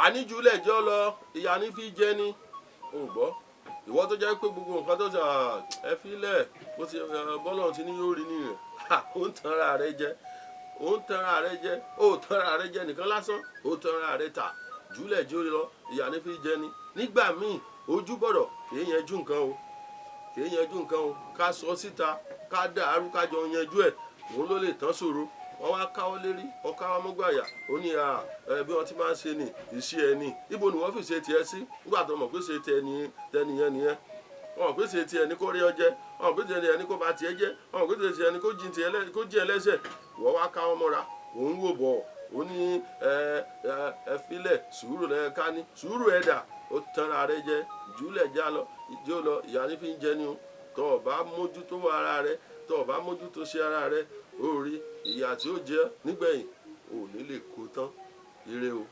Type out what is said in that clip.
Àníjúlẹ̀ jọ́ lọ, ìyá ní fi jẹ́ ni o gbọ́. Ìwọ tó jẹ́ pé gbogbo nǹkan tó ṣe, ẹ filẹ̀ bó ti bọ́lọ̀ ti ní yóò rí nìyẹn. Ó ń tanra rẹ jẹ, ó ń tanra rẹ jẹ, ó tanra rẹ jẹ nìkan lásán, ó tanra rẹ tà. Júlẹ̀ jó lọ, ìyá ní fi jẹ ni. Nígbà míì, ojú bọ̀rọ̀ kì í yanjú nǹkan o, kì í yanjú nǹkan o. Ká sọ síta, ká dàrú, ká jọ yanjú ẹ̀, òun ló lè tán ṣòro. Wọ́n wá káwọ́ lérí, ọkáwọ́ mọ́gbàyà, ó ní ẹ bí wọ́n ti máa ń ṣe ní ìṣe ẹ ní. Ibo ni wọ́n fi ṣe tiẹ̀ sí nígbà tó mọ̀ pé ṣe tiẹ̀ ní tẹnìyẹn nìyẹn? Wọ́n mọ̀ pé ṣe tiẹ̀ ní kó rí ọ jẹ, wọ́n mọ̀ pé ṣe tiẹ̀ ní kó ba tiẹ̀ jẹ́, wọ́n mọ̀ pé ṣe tiẹ̀ ní kó jí ẹ lẹ́sẹ̀. Wọ́n wá káwọ́ mọ́ra, òun wò bọ̀, ó ní ẹ ẹ filẹ̀, sùúrù lẹ ká ní sùúrù ẹ̀dà. Ó tanra rẹ jẹ. Jùlẹ̀ já lọ, ìjó lọ, ìyá ní fi ń jẹ ni o. Tọ́ ọ bá mójútó ara rẹ, tọ́ ọ bá mójútó ṣe ara rẹ, ó rí ìyà tí ó jẹ nígbẹ̀yìn, ò ní lè kó tán. Ire o.